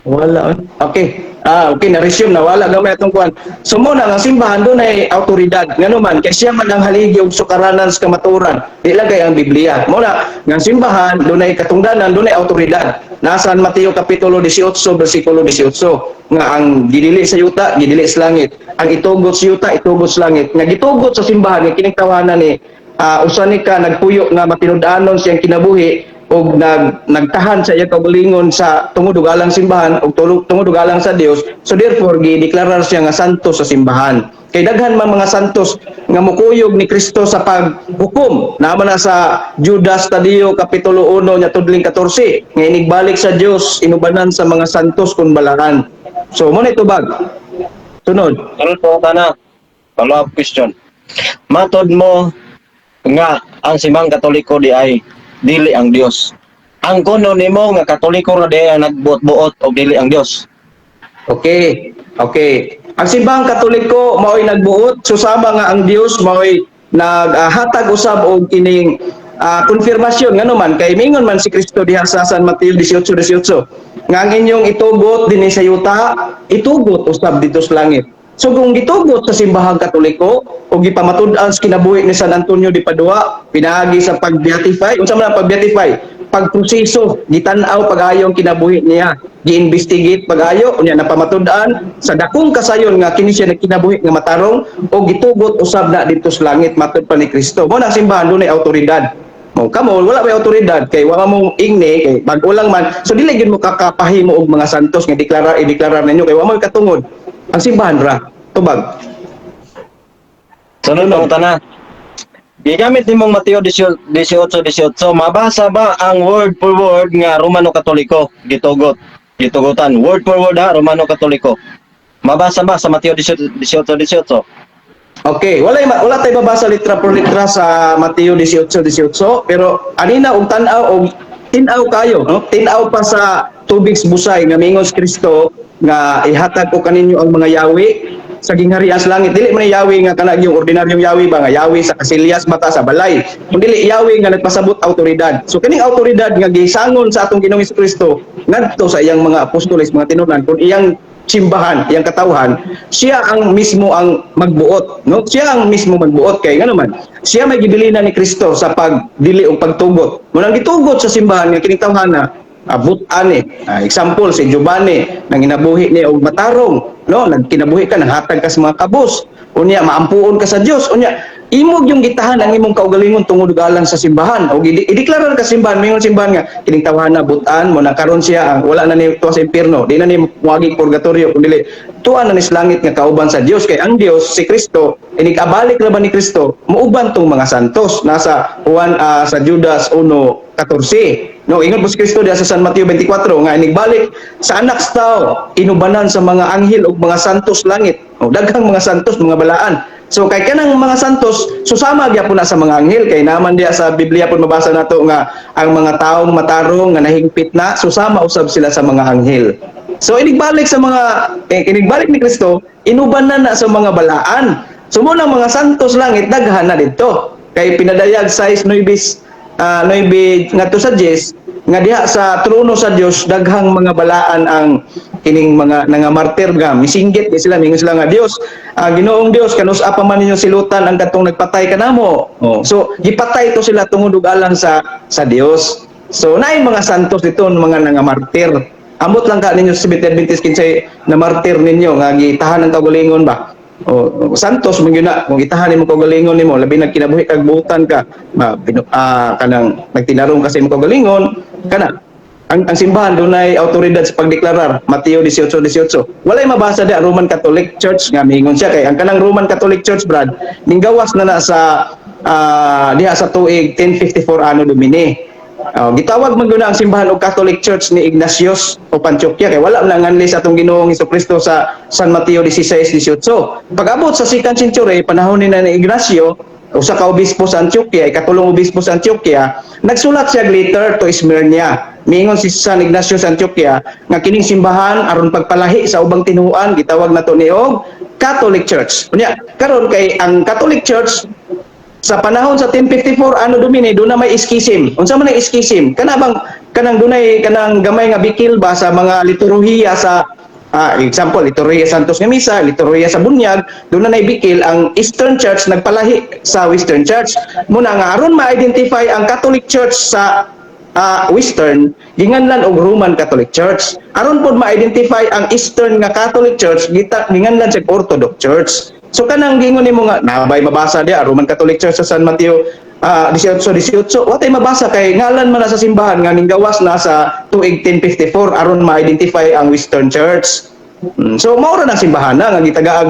Wala, eh. Okay. Ah, okay, na-resume na wala gamay atong kuan. So mo na ang simbahan dunay autoridad. Ngano man kay siya man ang haligi og sukaranan sa kamatuoran. Di lang kay ang Biblia. Mo na nga ang simbahan dunay katungdanan, dunay autoridad. Nasa San Mateo kapitulo 18 bersikulo 18 nga ang gidili sa yuta, gidili sa langit. Ang itugot sa yuta, itugot sa langit. Nga gitugot sa simbahan nga kining tawanan ni usa ni ka nagpuyo nga matinud-anon siyang kinabuhi og nagtahan sa iya kaugalingon sa tungod ug alang simbahan og tungod ug alang sa Dios. So therefore gideklarar siya nga santo sa simbahan, kay daghan man mga santos nga mukuyog ni Kristo sa paghukom. Naa man na sa Judas Tadeo kapitulo 1 nya tudling 14 nga inigbalik sa Dios inubanan sa mga santos kun balaan. So mo na itubag. Sunod. Sunod po na. Follow-up question. Matod mo nga ang simbang Katoliko di ay dili ang Dios. Ang kuno nimo nga Katoliko ra di ay ang nagbuot-buot og dili ang Dios. Okay. Okay. Ang simbahang Katoliko mao'y nagbuot, susama nga ang Dios mao'y naghatag usab og kining konfirmasyon, ngano man kay mingon man si Kristo diha sa San Mateo 18:18 nga ang inyong itugot dinhi sa yuta, itugot usab didto sa langit. So kung gitugot sa simbahang Katoliko o gipamatud-an sa kinabuhi ni San Antonio de Padua pinaagi sa pag-beatify, unsa man ang pag-beatify? Pagproseso, gitan-aw pag-ayo ang kinabuhi niya, gi-investigate pag-ayo, unya napamatud-an sa dakong kasayon nga kini siya nagkinabuhi nga matarong o gitugot usab na didto sa langit matud pa ni Kristo. Mo na simbahan dunay autoridad. Mo kamo wala may autoridad kay wa mo ingni kay bag-o lang man. So dili gyud mo kakapahimo og mga santos nga deklarar i-deklarar ninyo kay wa mo katungod. Ang simbahan ra tubag. Sunod po na. Gigamit nimong Mateo 18:18, mabasa ba ang word for word nga Romano Katoliko gitugot? Gitugotan word for word ha, Romano Katoliko. Mabasa ba sa Mateo 18:18? Okay, wala tay babasa litra por litra sa Mateo 18:18, pero anina og tan-aw og tin-aw kayo, no? Tin-aw pa sa tubig sa busay nga mingon si Kristo nga ihatag ko kaninyo ang mga yawi sa gingharian sa langit. Dili man ni yawi nga kana yung ordinaryong yawi ba nga yawi sa kasilyas mata sa balay. Kun dili yawi nga nagpasabot autoridad. So kining autoridad nga gisangon sa atong Ginoong Kristo ngadto sa iyang mga apostoles, mga tinunan, kun iyang simbahan, iyang katawhan, siya ang mismo ang magbuot, no? Siya ang mismo magbuot kay ngano man, siya may gibilina ni Kristo sa pagdili o pagtugot. Munang gitugot sa simbahan nga kining tawhana abot ani. Example si Giovanni nang ginabuhi ni og matarong, no? Nagkinabuhi ka, nanghatag ka sa mga kabus. Unya maampuon ka sa Dios. Unya imog yung gitahan ang imong kaugalingon tungod ug alang sa simbahan. O ideklarar ka simbahan, mingon simbahan nga kining tawhana butan mo na karon siya ang wala na ni tuwa sa impierno, di na ni moagi purgatorio kun dili tuwa na ni sa langit nga kauban sa Dios, kay ang Dios si Kristo inig-abalik ra ba ni Kristo muuban tong mga santos nasa Juan sa Judas 1:14. No, ingon po si Kristo diha sa San Mateo 24 nga inigbalik sa anak sa tao inubanan sa mga anghel ug mga santos langit. O daghang mga santos, mga balaan. So kay kanang mga santos susama gyapon na sa mga anghel, kay naman diha sa Biblia pud mabasa nato nga ang mga taong matarong nga nahingpit na susama usab sila sa mga anghel. So inigbalik sa mga inigbalik ni Kristo inuban na na sa mga balaan. So mo mga santos langit daghan na didto. Kay pinadayag 6 9 9 ngadto sa 10 nga diha sa trono sa Dios daghang mga balaan ang kining mga nangamartir nga misinggit di sila, mingon sila nga Dios, Ginoong Dios, kanus-a pa man ninyo silutan ang katong nagpatay kanamo. Oh, so gipatay to sila tungod ug alang sa Dios. So naay mga santos dito mga nangamartir. Amot lang ka ninyo sa Seventh Adventist kinsay na martir ninyo nga gitahan ang kaugalingon ba. O santos man gyud na kung gitahan nimo kaugalingon nimo, labi na kinabuhi kag butan ka, kanang nagtinarong ka sa imong kaugalingon kana ang simbahan dunay autoridad sa pagdeklarar Mateo 18:18. Walay mabasa di Roman Catholic Church nga miingon siya, kay ang kanang Roman Catholic Church, Brad, ninggawas na na sa diha sa tuig 1054 Anno Domini. Oh, gitawag man gyud na ang simbahan og Catholic Church ni Ignatius o Antioquia kay wala man nganli sa atong Ginoong Kristo sa San Mateo 16:18. Pag-abot sa second century, panahon ni na ni Ignacio, Usa ka obispo sa Antioquia, ikatulong obispo sa Antioquia, nagsulat siya og letter to Smyrna. Miingon si San Ignacio sa Antioquia nga kining simbahan, aron pagpalahi sa ubang tinuan, gitawag nato ni og Catholic Church. Unya, karon kay ang Catholic Church sa panahon sa 1054 Anno Domini, doon na may schism. Unsa man ang schism? Kana bang kanang dunay kanang gamay nga bikil ba sa mga liturhiya sa example, liturhiya Santos nga Misa, liturhiya sa bunyag, doon na bikil ang Eastern Church, nagpalahi sa Western Church. Muna nga aron ma-identify ang Catholic Church sa Western, ginganlan og Roman Catholic Church. Aron pod ma-identify ang Eastern nga Catholic Church, gita ginganlan sa Orthodox Church. So kanang gingon nimo nga nabay mabasa diya Roman Catholic Church sa San Mateo 18 18, wa tay mabasa kay ngalan man na sa simbahan nga ninggawas na sa tuig 1054 aron ma-identify ang Western Church. So mao ra nang simbahan na nga gitagaag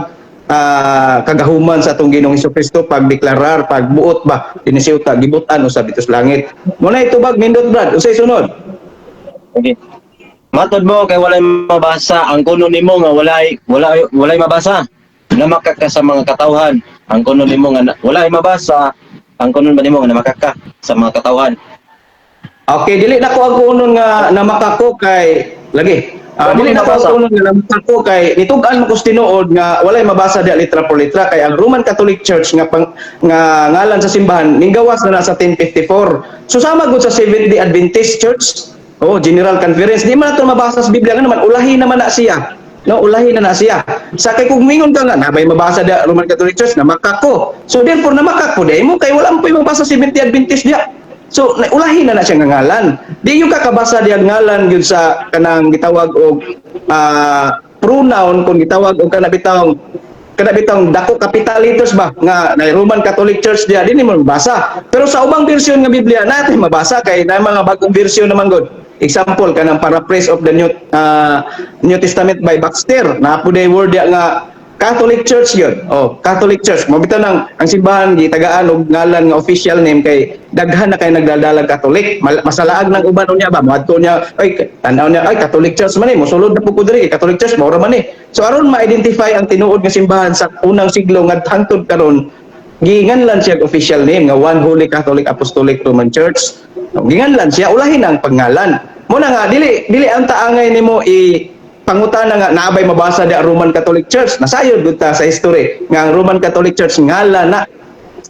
kagahuman sa atong Ginoong Kristo pagdeklarar, pagbuot ba dinhi sa yuta, gibutan usab dito sa langit. Mo na itubag, nindot, Brad. Unsay sunod? Okay. Matod mo kay walay mabasa, ang kuno nimo nga walay mabasa. Namakak ka sa mga katawhan. Ang kuno nimo nga walay mabasa, ang kuno ba nimo nga namakak ka sa mga katawhan? Okay, dili na ko ang kunon nga namakako kay lagi. Wala Dili na ko ang mabasa. Kunon nga namakako kay nitug-an mo kus tinuod nga walay mabasa diya litra por litra kay ang Roman Catholic Church nga pang, nga ngalan sa simbahan ninggawas na na sa 1054. So sama gud sa Seventh Day Adventist Church. Oh, General Conference, di man nato mabasa sa Biblia nga naman ulahi naman na siya. No, ulahi na na siya. Sa kay kung mingon ka nga nabay mabasa diya Roman Catholic Church, namakako. So therefore namakako di mo kay wala mo po'y mabasa Seventh Day Adventist diya. So ulahi na na siya nga ngalan. Di yung kakabasa diya ngalan gyud sa kanang gitawag og pronoun, kung gitawag og kana bitawng dako, capital letters ba nga na Roman Catholic Church diya, di nimo mabasa. Pero sa ubang version nga Biblia natin mabasa kay na mga bagong version naman gud. Example, kanang Paraphrase of the New Testament by Baxter, naa pod word diya nga Catholic Church yun. Oh, Catholic Church. Mao bitaw nang ang simbahan gitagaan og ngalan nga official name kay daghan na kay nagdadalag Catholic. Masalaag ng uban unya ba? Moadto niya, ay tan-aw niya, ay, Catholic Church man eh. Mosulod na pud ko diri, kay Catholic Church mao ra man eh. So aron ma-identify ang tinuod nga simbahan sa unang siglo nga hangtod karon, giinganlan siya og official name nga One Holy Catholic Apostolic Roman Church. No, ginganlan siya, ulahin ang pangalan. Muna nga dili dili ang taangay nimo i pangutana nga naabay mabasa di Roman Catholic Church. Nasayod gud ta sa history nga ang Roman Catholic Church ngala na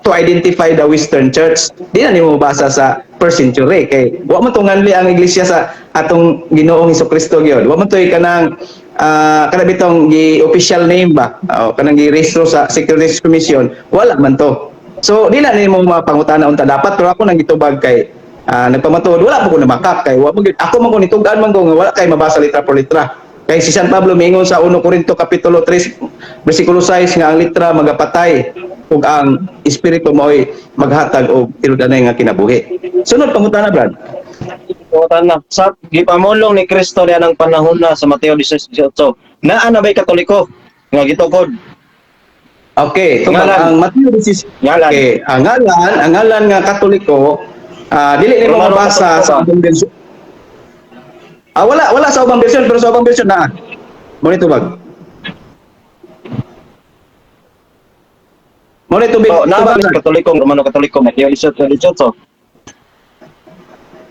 to identify the Western Church. Di na nimo mabasa sa first century kay wa man to nganli ang iglesia sa atong Ginoong Kristo gyud. Wa man to'y kanang kana bitong gi official name ba o kanang gi-rehistro sa Securities Commission, wala man to. So di na nimo mapangutana unta dapat, pero ako nang gitubag kay nagpamatuod wala po ko namakak kay wa man gyud ako man ko nitug-an man ko nga wala kay mabasa litra por litra. Kay si San Pablo miingon sa 1 Corinto kapitulo 3 bersikulo 6 nga ang litra magapatay ug ang espiritu mao'y maghatag og tinud-anay nga kinabuhi. Sunod pangutana, Brad. Pangutana. Sa gipamulong ni Kristo niya ng panahon na sa Mateo 18:18, naa na ba'y Katoliko nga gitukod? Okay, tubag. Ngalan. Ang Mateo 16. Ngalan. Okay, ang ngalan nga Katoliko, dili nimo Romano mabasa Katoliko sa ba? ubang version. Wala wala sa ubang version, pero sa ubang version naa. Mo ni tubag. Mo ni tubig. So, naa ba Tubag. Katoliko, Romano Katoliko, Mateo 18:18?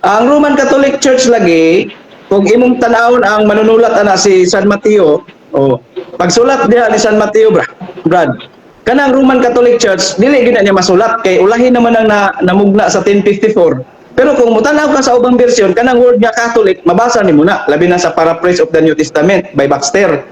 Ang Roman Catholic Church lagi, kung imong tan-awon ang manunulat ana si San Mateo, oh, pagsulat diha ni San Mateo, bra, Brad, kanang Roman Catholic Church, dili gyud na niya masulat kay ulahin naman ang namugna sa 1054. Pero kung mutanaw ka sa ubang version, kanang word nga Catholic, mabasa nimo na, labi na sa Paraphrase of the New Testament by Baxter.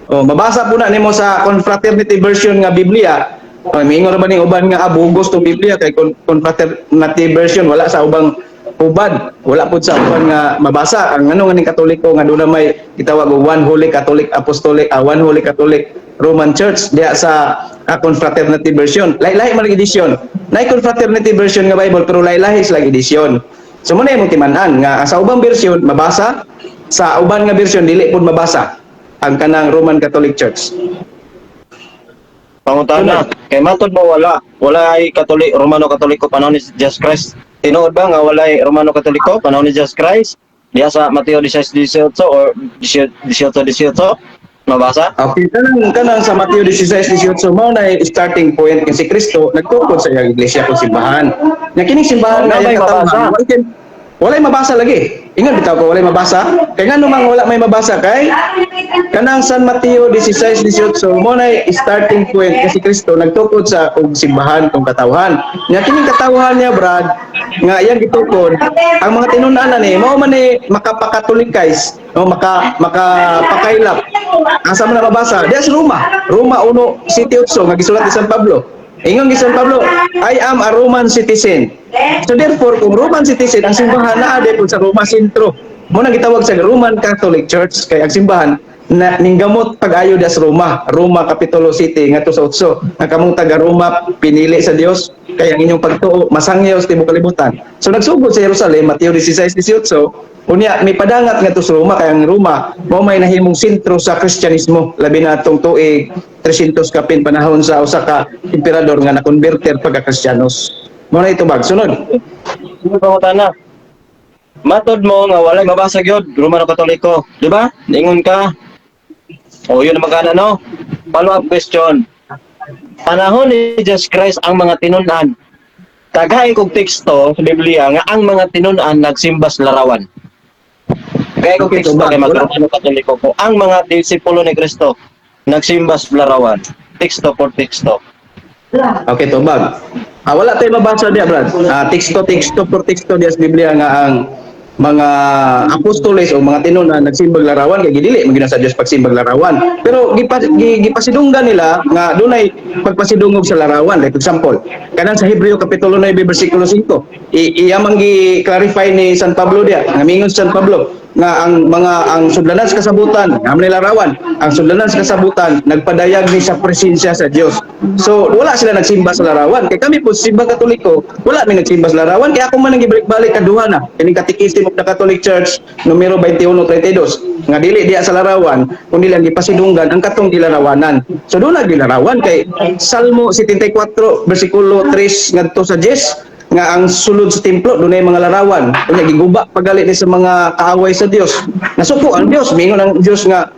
Oh, mabasa po na nimo sa Confraternity version nga Biblia. Oh, miingon ra ba ning uban nga abugos tong Biblia kay Confraternity version wala sa ubang uban, wala pud sa uban nga mabasa ang ano nga ning Katoliko nga doon na may gitawag og One Holy Catholic Apostolic, One Holy Catholic Roman Church diha sa Confraternity version. Lahi-lahi man ang edisyon. Nay Confraternity version nga Bible pero lahi-lahi sila ang edisyon. So mo na imong timan-an nga sa ubang version mabasa, sa uban nga version dili pud mabasa ang kanang Roman Catholic Church. Pangutana, kay matod mo wala ay Katolik, Romano Katoliko panahon ni Jesus Christ. Tinuod ba nga walay Romano Katoliko panahon ni Jesus Christ? Diha sa Mateo 16:18 or 18:18? Mabasa? Okay, kanang sa Mateo 16:18 mao na starting point nga si Kristo nagtukod sa iyang iglesia kung simbahan. Nya kining simbahan Wala nga may iyang mabasa. katawhan, walay mabasa lagi. Ingon bitaw ko walay mabasa. Kay ngano man wala may mabasa kay kanang San Mateo 16:18 mo na starting point nga si Kristo nagtukod sa og simbahan kung katawhan. Nya kining katawhan niya, Brad, nga iyang gitukod ang mga tinun-an ni mao man ni makapakatolikais o makapakaylap. Asa man na mabasa? Diya sa Roma. Roma 1:7 nga gisulat ni San Pablo. Ingon ni San Pablo, "I am a Roman citizen." So therefore, kung Roman citizen, ang simbahan naa pud sa Roma sentro. Mo nang gitawag sa Roman Catholic Church kay ang simbahan na ninggamot pag-ayo das Roma, Roma Kapitulo City ngadto sa utso. Nga kamong taga Roma pinili sa Dios kay ang inyong pagtuo masangyaw sa tibuok kalibutan. So nagsugod sa Jerusalem, Mateo 16:18, unya may padangat ngadto sa Roma kay ang Roma mao may nahimong sentro sa Kristyanismo labi na atong tuig 300 kapin panahon sa usa ka emperador nga nakonverter pagka Kristiyanos. Mo na ito bag sunod. Sino pangutana? Matod mo nga walay mabasa gyud Romano Katoliko, di ba? Ningon ka. O yun naman kana, no? Follow up question. Panahon ni Jesus Christ ang mga tinun-an. Tagay kog teksto sa Biblia nga ang mga tinun-an nagsimba sa larawan. Kaya kog Okay, teksto tubag. kay mag Romano Katoliko ko. Ang mga disipulo ni Kristo nagsimba sa larawan. Teksto por teksto. Okay, tubag. Ah, wala tayo mabasa diya, Brad. Ah, teksto, teksto por teksto diya sa Biblia nga ang mga apostoles o mga tinun-an nagsimbag larawan kay gidili man gyud sa Dios pagsimbag larawan. Pero gipasidunggan nila nga dunay pagpasidungog sa larawan. Like example, kanang sa Hebreo kapitulo 9 bersikulo 5. Iya man gi-clarify ni San Pablo diya, nga mingon si San Pablo nga ang mga ang sudlanan sa kasabutan, nga man larawan, ang sudlanan sa kasabutan nagpadayag ni sa presensya sa Dios. So wala sila nagsimba sa larawan. Kay kami po simba Katoliko, wala mi nagsimba sa larawan kay ako man ang gibalik-balik kaduha na. Kining Catechism of the Catholic Church numero 2132 nga dili diya sa larawan kundi lang gipasidunggan ang katong gilarawanan. So doon na gilarawan kay Salmo 74 bersikulo 3 ngadto sa 10 nga ang sulod sa templo dunay mga larawan, unya giguba pagali ni sa mga kaaway sa Dios. Nasuko ang Dios, mingon ang Dios nga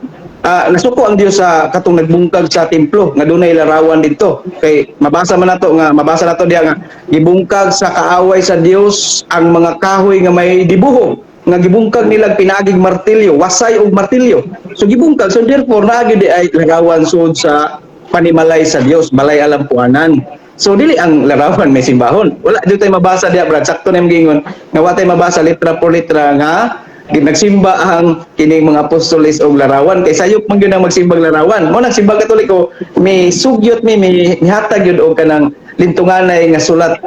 nasuko ang Dios sa katong nagbungkag sa templo nga dunay larawan didto kay mabasa man nato nga mabasa nato diya nga gibungkag sa kaaway sa Dios ang mga kahoy nga may dibuho nga gibungkag nila pinaagig martilyo, wasay og martilyo. So gibungkag, so therefore naa gyud di ay larawan sud sa panimalay sa Dios, balay alampuanan. So dili ang larawan may simbahon. Wala dito tayo mabasa diya, Brad. Sakto na yung gingon nga wa tayo mabasa letra por letra nga nagsimba ang kining mga apostoles og larawan kay sayop man gyud ang magsimbang larawan. Mo nang simbang Katoliko may sugyot mi may mihatag gyud og kanang lintunganay nga sulat,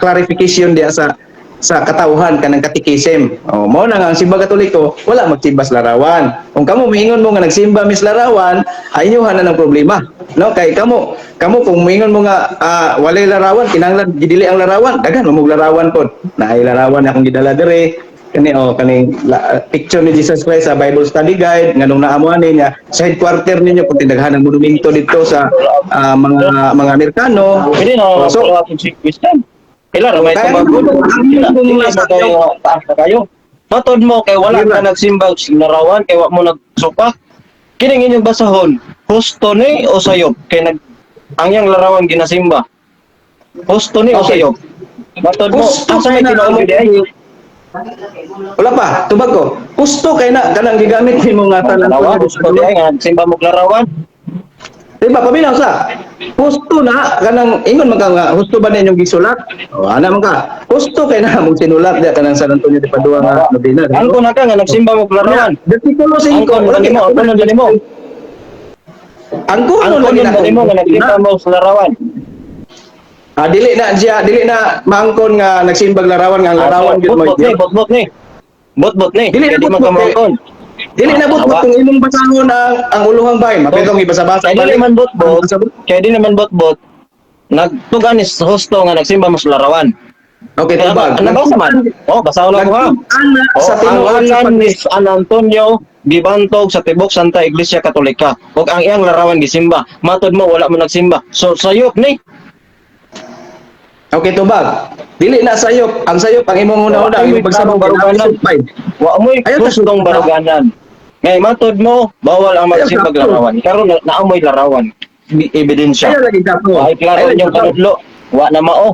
clarification diya sa katawhan kanang catechism. Oh, mao na nga ang simba Katoliko wala magsimba sa larawan. Kung kamo miingon mo nga nagsimba mis larawan, ay inyohan na ng problema. No, kay kamo kamo kung miingon mo nga walay larawan, kinahanglan gidili ang larawan, daghan mo mog larawan pod. Naay larawan akong gidala dire kani, oh, kaning picture ni Jesus Christ sa Bible study guide nganong naamo ani niya sa headquarter ninyo kung tindaghan ang monumento dito sa mga Amerikano. Pwede na Oh, so follow up question. Ila ra may Kaya tubag. Ila kung dili nasa mo kayo taas na kayo. Matod mo kay wala ka nagsimbag sa larawan kay wa mo nagsuka. Kining inyong basahon, husto ni o sayop kay nag ang iyang larawan ginasimba? Husto ni o sayop? Matod mo, Husto asa may kay na tinuod ang di ay? Wala pa, tubag ko. Husto kay na kanang gigamit nimo nga tanan. Larawan, husto di ay nga nagsimba mo og larawan. Diba, paminaw sa. Husto na kanang ingon man ka nga husto ba ninyong gisulat? O ana man ka. Husto kay na mong sinulat diya kanang San Antonio de Padua nga nobena. Diba? Angkon na ka nga nagsimba mo og larawan. Versikulo 5, Angkon wala na nimo, angkon na nimo. Angkon Angkon lagi na nimo nga nagsimba mo sa larawan. Ah, dili na siya, dili na maangkon nga nagsimbag larawan nga ang larawan gyud mo. Bot-bot ni, bot-bot ni. Bot-bot ni. Dili na Kay di man bot-bot ka eh. moangkon. Dili na bot kung imong basahon ang uluhang bahin, mapitong ibasa-basa. Kay dili balik. man bot-bot, kay di naman bot-bot, nagtugan ni husto nga nagsimba mo sa larawan. Okay, tubag. Ano nabasa man? Oh, basahon lang ko ha. Ana Oh, sa ang tinuod sa ngalan pag ni San Antonio gibantog sa tibok Santa Iglesia Katolika ug ang iyang larawan gisimba. Matod mo wala mo nagsimba. So sayop ni. Okay, tubag. Dili na sayop. Ang sayop ang imong una-una, ang imong pagsabong Baruganan. baruganan. Wa mo'y Ayaw, gustong baruganan. Ngay matod mo, bawal ang magsimbag Ayaw, sakto. larawan. Karon na naamoy larawan. Ebidensya. Ayaw lagi sakto. Ay klaro Ayaw inyong sakto. kanudlo. Wa na mao.